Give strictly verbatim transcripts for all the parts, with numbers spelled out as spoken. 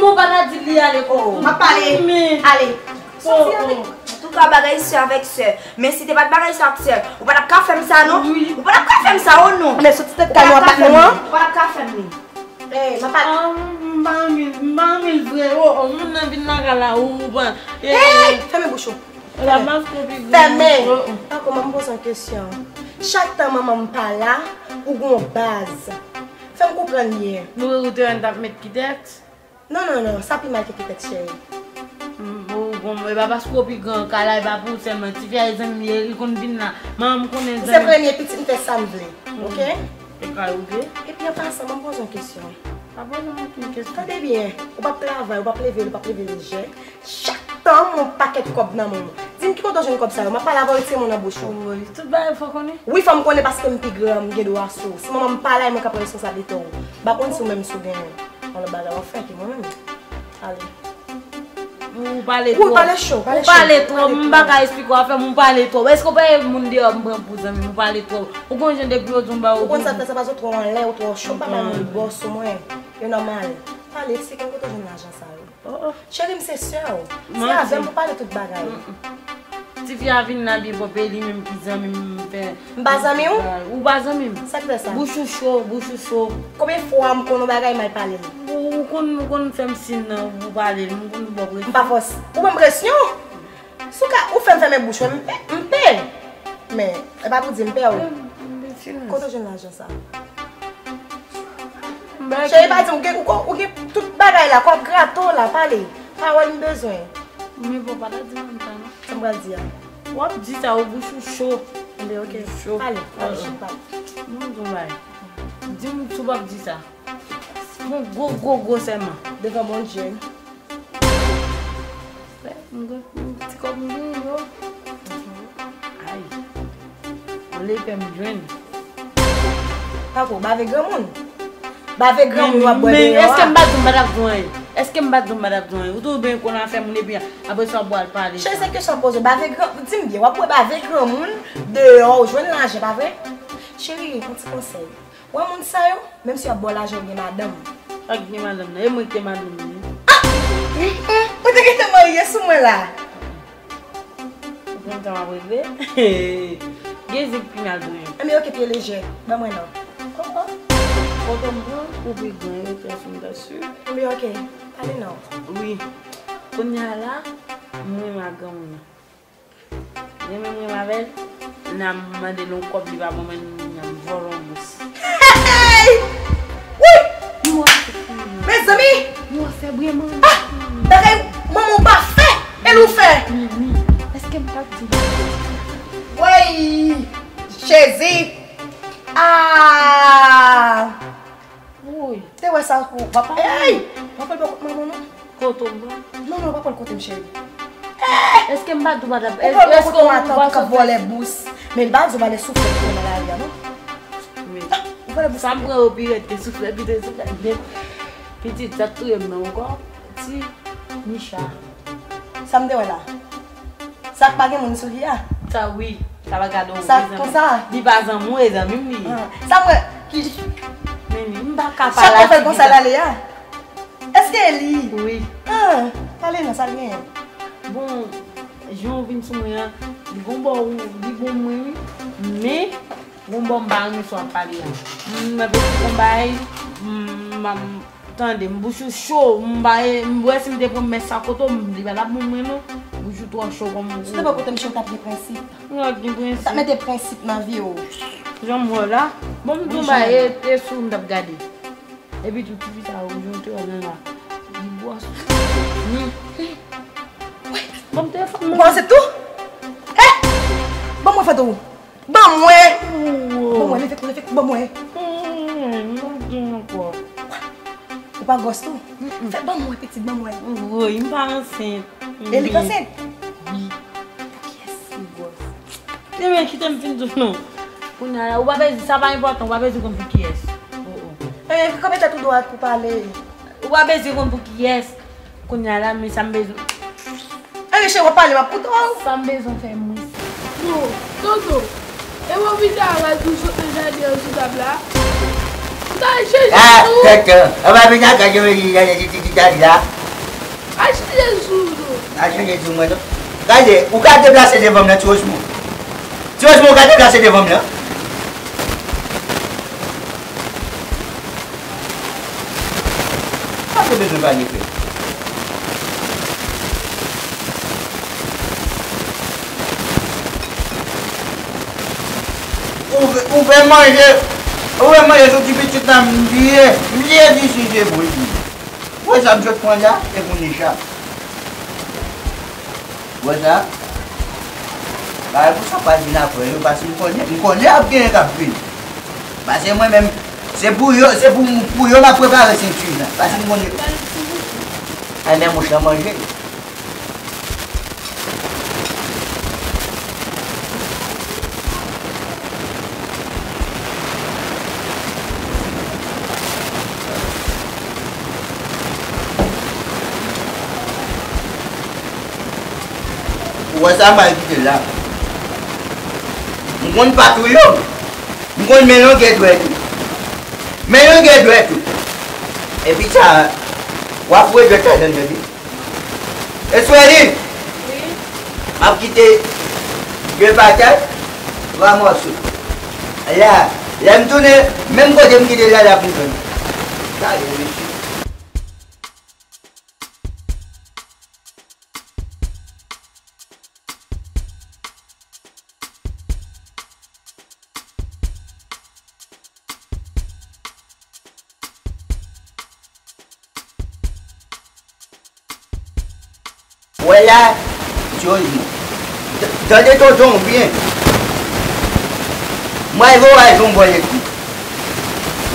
Ou pa ta di li ale. Oh, m ap pale. Men. Ale. Soti ale. Antouka, bagay sè avèk sè. Men si te pa t bagay sè ak sè, ou pa t ap ka fè m sa, non. Wi. Ou pa t ap ka fè m sa, o non. Men soti tèt kay nou ap bat nou an. Ou pa t ap ka fè m li. Ey, m ap pale. Ah, m pa renmen, m pa renmen l vre. Oh, oh, moun nan vin lakay la, ou, ou pa. Ey, fèmen bouch ou. La mas kopi gwo. Fèmen. Oh, oh. Tankou manman m poze yon kesyon. Chak tan manman m pa la, ou gon baz. Fè m konprann byen. Nou wè ou te wè n t ap met kitèks? Non, non, non, sa pi mal ke kitèks, cheri. Mm, bon, bon, e pa paske w pi gran ka la, e pa pou ou sèlman. Tifi a e zanmi m ye, li konn vin la. Manman m konnen zanmi m. Se premye pitit, m fè sa m vle. Oke? E ka oke? Epi an pasan, ban m poze yon kesyon. Pa poze m okenn kesyon. Tande byen, ou p ap travay, ou p ap leve, ou p ap leve lejè. Chak tan, yon pakèt kòb nan men w. Di m ki kote w jwenn kòb sa yo, m ap pale avè w, retire men w nan bouch ou. Wi, tout bagay fò konnen. Wi, fò m konnen paske m pi gran, m gen dwa sou ou. Si manman m pa la, e mwen k ap pran responsablite w. M pa konn si w menm si w gen yon lòt bagay w ap fè ke mwen menm. Ale. Ou pale twòp. Ou pale cho, pale cho. Ou pale twòp, m pa ka esplike w afè m, ou pale twòp. Èske w pa wè moun deyò m pran pou zanmi m, ou pale twòp. Ou konn jan depi yo di w m ba w. Ou konn sa fè sa paske w twò anlè, ou twò cho, pa bay moun bò sou mwen. E nòmal. Pale, eksplike m kote w jwenn lajan sa yo. Oh, oh. Cheri m se sè w. Se avè m pou pale tout bagay. Tifi a vin la byen pwòp e li menm ki zanmi m fè. M pa zanmi w? Ou pa zanmi m? Sa k fè sa? Bouch ou cho, bouch ou cho. Konbyen fwa m konn yon bagay mal pale m? Ou, ou konn, ou konn fè m siy nan, ou pale, m konn ba w presyon. M pa fòse. Ou ban m presyon? Si w ka, ou fè m fèmen bouch mwen, m pè, m pè. Men, e pa pou di m pè w. Kote w jwenn lajan sa? Cheri, pa di m, ou gen, ou ko-, ou gen tout bagay la, kòb grato la, pale. Pawòl m bezwen. Men bon, pa ta di moun sa non. Sa m pral di a? W ap di sa, ou bouch ou cho. Enben, oke. Cho. Pale, pale, cheri, pale. Mwen di w bay. Di m si w p ap di sa. Bon, gwo, gwo, gwo sèman. Devan Bondye. Fè, m gen, m ti kòb m gen yo. Ay. Ann lepè m jwenn. Tako, bave granmoun. Bave granmoun w ap bwè deyò a. Men èske m pa di w m pa t ap di w anyen? Èske m pa t di w m pa t ap di w anyen? Ou toujou byen konn afè moun epi apre sa w ap pral pale sa. Cheri, se kesyon m poze w. Bave gran, di m byen, w ap bwè bave granmoun deyò, w jwenn lajan, pa vre? Cheri, yon ti konsèy. Wè moun sa yo, menm si y ap ba w lajan, ou gen madanm. Ak gen madanm nan, e mwen ki te madanm li. Ah! Ou te gentan marye sou mwen la. Ou konn tan m ap regle? Gen zen k pi mal pou mwen. Enben, oke, pye lejè. Ban mwen non. Oh, oh. Foto m pran, ou pi gran, e pye sou m ta si. Enben, oke. Pale non. Wi. Kounye a la, m renmen ak granmoun nan. Renmen m renmen avè l, n a mande l yon kòb li pa ban mwen, n a vòlè yon bous. Hey! Wi! Mezanmi! Yon afè vrèman. Ah! Bagay manman w pa fè, e l ou fè. Mimi, èske m t ap di w? Woy! Jezi! Ah! Woy. Te wè sa pou w ap, ey! W ap pran l bò kot manman non. Kote w bò? Non, non, w ap pran l kote m, cheri. Èske m pa di w pa t ap, ou pran l bò kote matant k ap vòlè bous. Men l pa di w pa lè souflèt ki nan lari a non. Men ah, ou vòlè bous. Sa m pran yo pi rèd ke souflèt, pi te souflèt. Men pitit, sa t touye m nan ankò. Ti Micha. Sa m te wè la. Sa k pa gen moun sou li a? Sa wi, sa pa gade w. Sa konsa? Li pa zanmi w, e zanmi m li ye. Ah, sa m wè ki. Men li, m pa ka pale. Sa k fè l konsa l ale a? Èske e li? Wi. Ah, pale non, sa l genyen? Bon, jan w vin sou mwen an, li gon bò ou, li bon mwen wi. Men, gon bò m pa renmen sa w ap pale a. M mèt ou konn bay, m, m, Tande, m bouch ou cho, m ba, m wè si m te pran mès sa kote w, m, li pa t ap bon mwen non. Bouch ou twò cho kòm ou. Si w te pran kote m, cheri, w t ap gen prensip. Mwen gen prensip. W t ap mete prensip nan vi w. Jan m wè w la. Bon, m tou ba, e, e sou m t ap gade. Epi tou, ti fi sa yo, jan w te wè nan la. Li bwòs. Ni. Bon, m telefòn mwen. Ou panse tou? Hey! Bon, mwen fè tou. Ban mwen! Ban mwen, leve kou, leve kou, ban mwen. Mm, m pa di ankò. Ou pa gwòs tou? Fè ban mwen, pitit, ban mwen. Woy, m pa ansent. E li k ansent? Wi. Pou kiyès li gwòs? Ebyen, kite m fin di w non. Kounye a la, ou pa bezwen, sa pa enpòtan, ou pa bezwen konn pou kiyès. Oh, oh. Ebyen, kanpe tèt ou dwat pou pale. Ou pa bezwen konn pou kiyès. Kounye a la, men sa m bezwen. Ann cheri, w ap pale, m ap koute w. Sa m bezwen fè mwen. Yo, Toto, e w oblije al di w sot nan jaden an sou tab la? Ou ta al chanje tou. Ah, Toto, ou pa vin ak gade yon ti, ti, ti, ti, ti, ti, la. Achte sou nou. Achte sou mwen non. Gade, ou ka deplase devan m nan, Ti Rosemond. Ti Rosemond, ou ka deplase devan m nan. Sa se bezwen pale, frè. Ou fè, ou fè manje, ou fè manje sou ti pitit la, m bliye, m bliye di si se pou li. Wè sa m sot pran la, e pou Nisha. Wè sa? Bagay pou sa pa vin apre yo, paske m konnen, m konnen ap genyen k ap vini. Paske mwen menm, se pou yo, se pou, pou yo m ap prepare senti la. Paske m konnen. Ay, men mouch lan manje. Ou wè sa, m al kite l la. M konn patou yo. M konn men longè dwèt ou. Men longè dwèt ou. Epi sa, w ap foure dwèt ladan l, tande. Eswèli! Wi? M ap kite de patat, twa mòso. La, lè m tounen, menm kote m kite l la, l ap retounen. Gade, mesye. Wè la, Ti Rosemond. T-, tande tonton w byen. Mwen voye w al jwenn bòlèt li.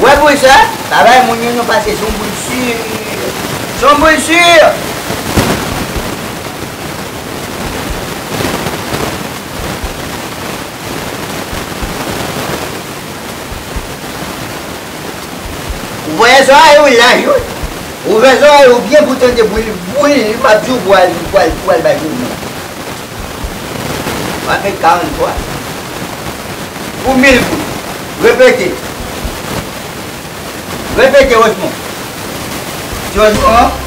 Wè bouy sa, pa bay moun yo non, paske se yon bouy si. Se yon bouy si. Ou voye zòrèy ou laj wi. Ouvè zòrèy ou byen pou tande bouy, bouy, m ap di w pou al, pou al, pou al bay goumen. W ap met karanntwa. Pou mil goud. Repete. Repete, Rosemond. Ti Rosemond.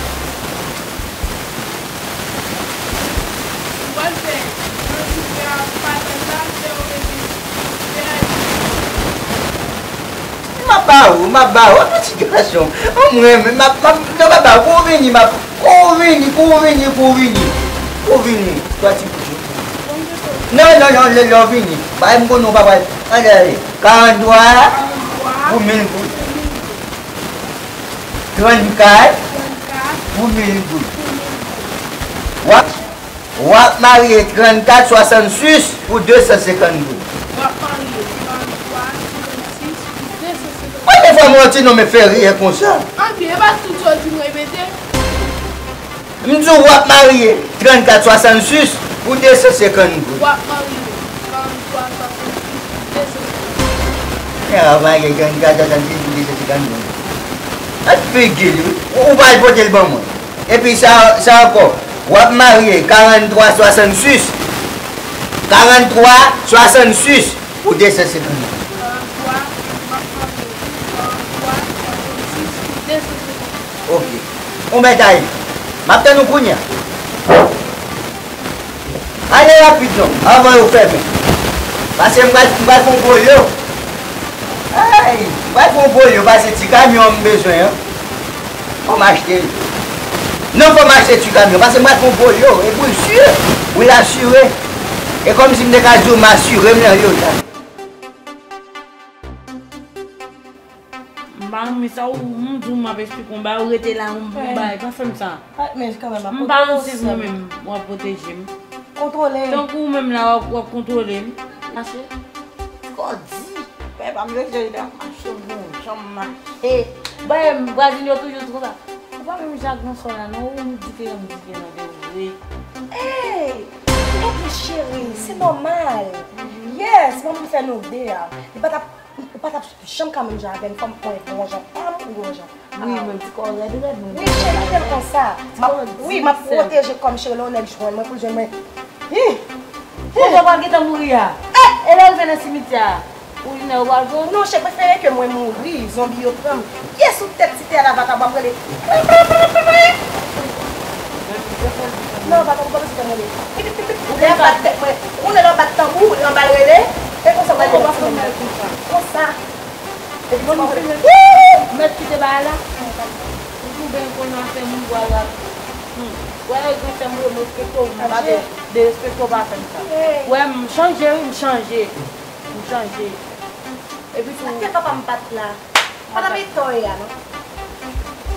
Ou pral fè, nan ti fè a, patat la, fè yo rete. Fè a. M ap ba ou, m ap ba ou, yon ti gason. An mwen, m ap, m ap, non, m ap ba ou, kou w vini, m ap, kou w vini, kou w vini, kou w vini. Kou w vini, twa ti kout yo. Non, non, non, lè, lè w vini. Bay m konnen w pa pral. Ann ale. Karantwa pou mil goud. Trannkat pou mil goud. W ap W ap marye trannkat swasannsis pou de san senkant goud. W ap marye trannkat swasannsis pou de san senkant goud. Konbyen fwa mwen di non men fè rire konsa? Anben, e pa tout sa w di m repete. M di w w ap marye trannkat swasannsis pou de san senkant goud. W ap marye trannkat swasannsis pou de san senkant goud. Nèg ap marye trannkat swasannsis pou de san senkant goud. Gad figi l wi. Ou, ou pral pote l ban mwen. Epi sa, sa ankò, w ap marye karanntrwa swasannsis, karanntrwa swasannsis pou de san senkant. Oke. Bon, mèt, ale. M ap tann ou kounye a. Ale rapid non, anvan yo fèmen. Paske m pral, m pral fè yon gwo yo. Ay, m pral fè yon gwo yo, paske ti kamyon an m bezwen an. Fò m achte l. Non, fò m achte ti kamyon, paske m pral fè yon gwo yo. E pou l si, pou l asire. E kòmsi m te ka di w m asire m nan yo sa. M pa renmen sa, ou, m di w m ap esplike w, m ba ou rete la, ou, m ba, pa fè m sa. Pa, men kanmenm, ap pwoteje w. M pa ansyez mwen menm, w ap pwoteje m. Kontwole m. Tankou ou menm la, w ap, w ap kontwole m. Mache. Kò di. Pè pa m yo, jan li ap mache, bon, jan m mache. Bay, vwazin yo toujou di konsa. Ou pa menm jan ak gran sè w la, non, ou diferan, diferan de vre. Ey! Ebyen cheri, se nòmal. Yes, manman fè nou de a. Li pa t ap, ou pa t ap janm ka menm jan avè m, fò m pran yon jan pa m ou yon jan pa w. Wi, men ti kò rèd, rèd, mwen. Wi, cheri, m te konsa. M ap, wi, m ap pwoteje kò m, cheri, lè yon nèg jwenn mwen, pou l jwenn mwen. Hi! Kote w pral gentan mouri a? Eh! E lè w rive nan simityè a? Ou di nèg yo pral jwenn ou? Non, cheri, prefere ke mwen mouri, zonbi yo pran m. Pyès sou tèt ti tè a la, vakabon ap rele. Men Non, pa tanbou, pa bezwen fè m rele. Lè ap bat tèt mwen, ou konnen lè w ap bat tanbou, lè w ap rele, e konsa w pral rele. Konsa. Epi ti mòso. Mèt kite bagay la. Ou tou byen konn afè moun bwa la. Hmm. Wè, yo gen fè m respekte w, m pa de, derespekte w pa fè m sa. Wè, m chanje, wi, m chanje. M chanje. Epi tou. Sa fè papa m pa t la. Pandan m etòye a, non.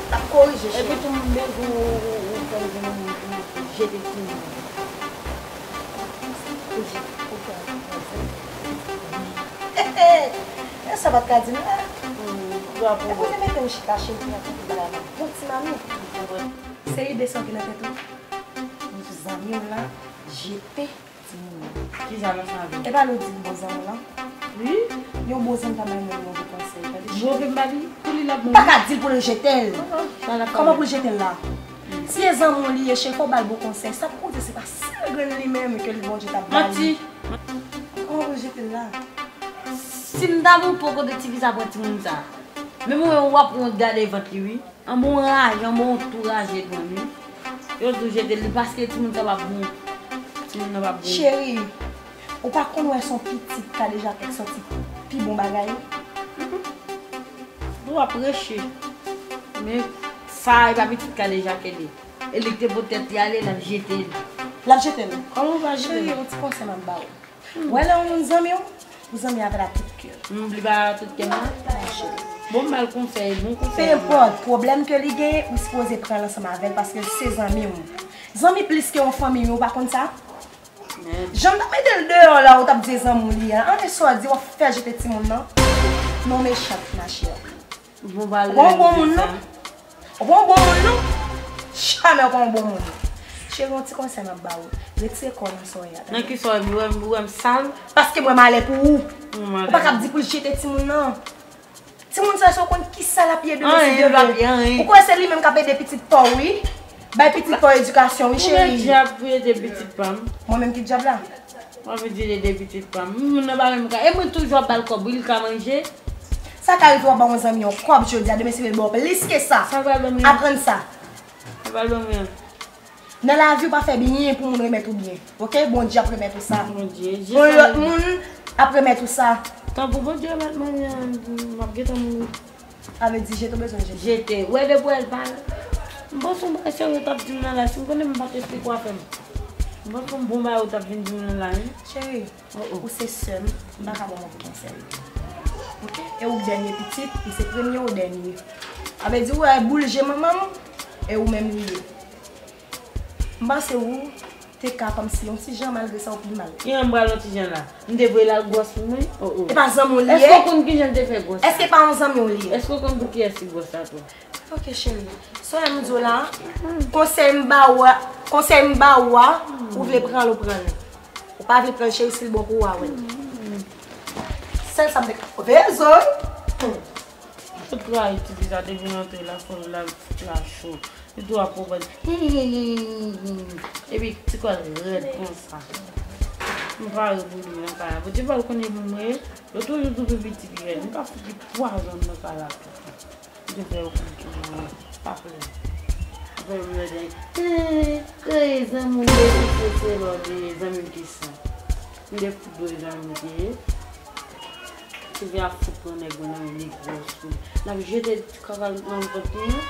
L ap korije, cheri. Epi tou, m bezwen ou, ou, ou fè m jwenn yon moun pou, pou jete timoun. Pou jete, pou fè yon. E sa w pa t ka di m la. Hmm, dwa pou ou. E kote mete w chita, cheri, pou n ap fè bagay la. Bon ti mami. Se ide sa w gen nan tèt ou. Zanmi w la, jete. Timoun. Kijan nan sa vin? E pa lè w di m bon zanmi w lan? Wi. Yon bon zanmi pa bay moun move konsèy, tande cheri. Move m ba li, pou li l ap move. Ou pa ka di l pou l jete l. Kòman pou l jete l la? Si e zanmi w li ye, cheri, fò w ba l bon konsèy. Sa pou kote se pa sèl grenn li menm ke l Bondye t ap ba li. Manti. Kòman pou l jete l la? Si m ta moute kote tifi sa pran timoun sa. Menm ou menm w ap wont gade vant li wi. Anba yon raje, anba yon tou raje dwèm wi. Yo di w jete li paske timoun sa p ap bon. Timoun nan p ap bon. Cheri, ou pa konn wè se yon pitit Kadeja k sòti pi bon bagay. Ou ap preche. Men sa e pa pitit Kadeja ke li. E li k te pot tèt li ale, l ap jete l. L ap jete l. Kòman ou va jete l? Cheri, yon ti konsèy m ap ba w. Ou wè lè yon moun zanmi w, ou zanmi avè l ak tout kè w. M oubli pa tout kè m nan. Bon, m ba l konsèy, bon konsèy. Pe enpòt pwoblèm ke li genyen, ou sipoze pran l ansanm avè l paske l se zanmi w. Zanmi plis ke yon fanmi wi, ou pa konn sa? Jan m t ap mete l deyò la, ou t ap di e zanmi w li ye a. Anyen sa w di, w ap fè jete timoun nan. Non mechant, ma chère. Ou pa yon bon moun non. Ou pa yon bon moun non. Jamè ou pa yon bon moun. Cheri, yon ti konsèy m ap ba ou. Retire kò w nan sa w ye a. Nan ki sa w ye? Ou wè m, ou wè m sal? Paske m wè malè pou ou. Ou pa kab di pou l jete timoun nan. Timoun sa, èske w konn kisa l ap ye demen si Dye vle? Ou kwè se li menm k ap ede pitit pa w wi. Bay pitit pa w edikasyon wi, cheri. Ou gen djab pou ede pitit pa m. Mwen menm ki djab la? Mwen vin di l ede pitit pa m. Moun nan pa menm ka. E mwen toujou ap ba l kòb wi, li ka manje. Sa ka rive w ap ba yon zanmi yon kòb jodi a, demen si Dye vle l ba w plis ke sa. Sa pral ban m ri? Aprann sa. Sa pral ban m ri? Nan lavi, ou pa fè byen pou moun remèt ou byen. Oke? Bondye ap remèt ou sa. Bondye, yon lòt moun ap remèt ou sa. Tanpri Bondye remèt mwen byen, m ap gentan mouri. Sa vle di jete w bezwen jete. Jete. Ou wè depi w wè l pa la. M panse yon bagay serye w t ap di m nan la, si m konnen m pa t esplike w afè m. M panse yon bon bagay ou t ap vin di m nan la wi. Cheri, ou se sè m, m pa ka ba w move konsèy. Oke? E ou k dènye pitit, li se premye ou dènye. Sa vle di ou wè boul je manman m, e ou menm li ye. M panse ou te ka kòmsi yon ti jan, malgre sa ou pi mal. Kijan m pral yon ti jan la? M te voye l al gwòs pou mwen? Oh, oh. E pa zanmi w li ye? Èske w konn kijan l te fè gwòs la? Èske pa yon zanmi w li ye? Èske w konn pou kiyès li gwòs la tou? Ok cheri. Sa w wè m di w la? Konsèy m ba ou a, konsèy m ba ou a, ou vle pran l, ou pran l. Ou pa vle pran l, cheri, si l bon pou ou a, wè l. Sèl sa m te ka. Veye zo wi. Tout travay ti fi sa te vin antre la, fò l al fout la cho. Li tou ap konprann. Epi ti kò l rèd konsa. M pare pou li nan kay la. Bondye pa l konnen pou mwen. Yo toujou di w pi piti pi rèd. M ka fout li pwazon nan kay la tou. M te fè yo konn tou mwen. Pa plè. Fè yo mwen de. Hey, zanmi m te kise se lòde zanmi m kisa. M te fout dwe zanmi m te ye. Ti fi ap fout pran nèg mwen nan men li gwòs wi. L ap jete ti kaka l nan vant li an.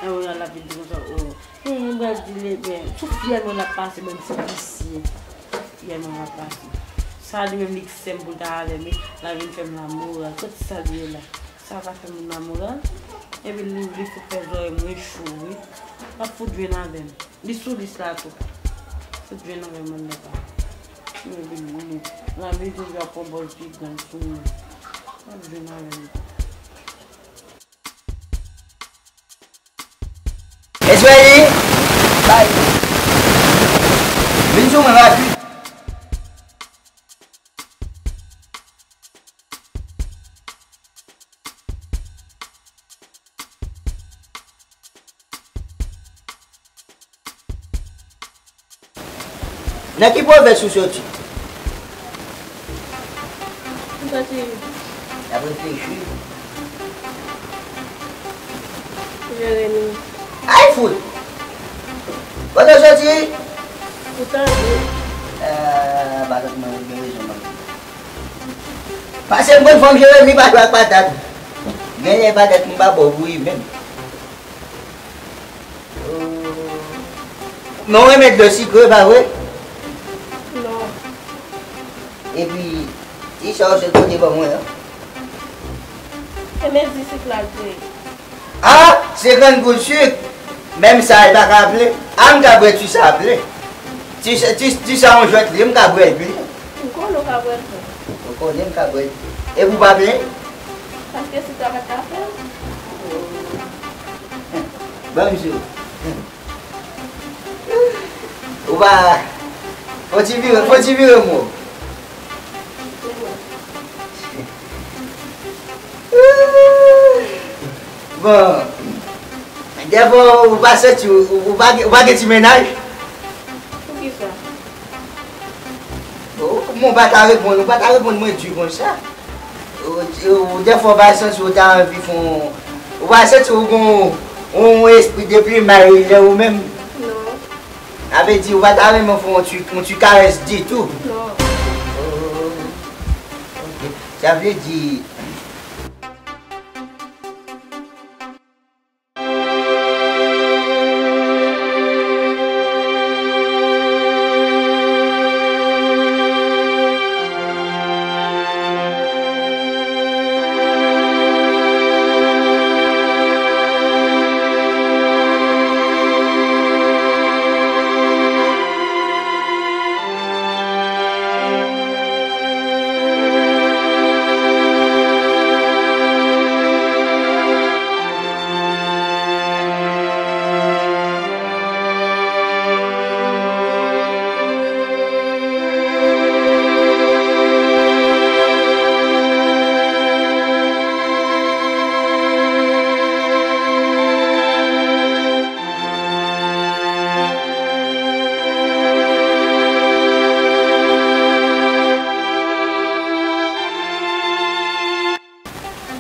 Epi l ap vin di konsa, o, e, m pral di l, ebyen, sou fyèl mwen l ap pase, bann ti visye. Sou fyèl mwen l ap pase. Sa li menm li k sè m pou l ta avè m wi. L ap vin fè m lamoral. Kot sa l ye la? Sa ka fè moun lamoral? Epi li, li fout fè zòrèy mwen cho wi. L ap fout jwenn avè m. Li sou lis la tou. Fout jwenn avè m anndan pa. Mwen vin mouri. Lavi toujou ap pran bòz pi gran sou mwen. Fout jwenn avè m tou. Esweli! Bay! Vin sou mwen rapid! Nan ki pwovens ou soti? M soti. N ap reflechi. Jeremi. Ay fout! Kote w soti? Ou tande? Ah, pa tann mwen, ou gen rezon, manmi. Pase m konn fanm Jeremi pa jwe ak patat. Genlè patat m pa bon pou li menm. Men w renmen dlo sikre, pa vre? Non. Epi, ti sa w sot pote ban mwen an? E men di sik la l te ye. A! Senkant goud sik! Menm sa, li pa ka plen. A, m ka bwè ti sa plen. Ti, ti, ti sa yon jwèt li, m ka bwè l plen. M konnen w ka bwè l plen. Ou konnen m ka bwè l plen. Epi w pa plen? Paske sik la pa t ka fè l. Ban m sou. Ou pa. Fò ti vire, fò ti vire mo. Bon. Dèfwa ou pa santi, ou, ou pa, ou pa gen ti mennaj? Poukisa? Ou, ou pa ta reponn, ou pa ta reponn mwen di konsa. Ou, ou, dèfwa ou pa santi ou ta anvi fè yon, ou pa santi ou gen yon, yon espri de plimay lè ou menm? Non. Sa vle di ou pa ta renmen fè yon ti, yon ti karès ditou? Non. Oh, ok. Sa vle di,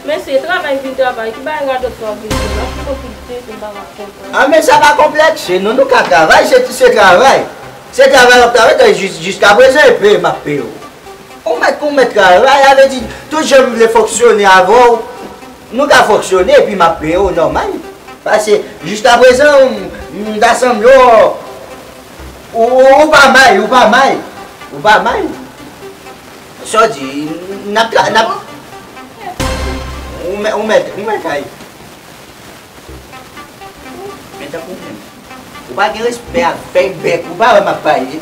Mesye, travay vin travay, ki bagay radòt sa w ap vin fè la? Ki konplekse, m pa ka konprann. A, men sa pa konplekse, non, nou ka travay, se, se travay. Se travay w ap travay, jis, jiskaprezan, e peye m ap peye w. Ou mèt, ou mèt travay, sa vle di, tout jan m vle fonksyone avè w, nou ka fonksyone, epi m ap peye w nòmal. Paske, jiskaprezan, m, m ta sanble w, ou, ou, ou pa may, ou pa may, ou pa may. Sa w di, n ap tra-, n ap, ou mèt, ou mèt, ou mèt ay. Men tankou w menm. Ou pa gen respè avèk bèk, ou pa wè m ap pale.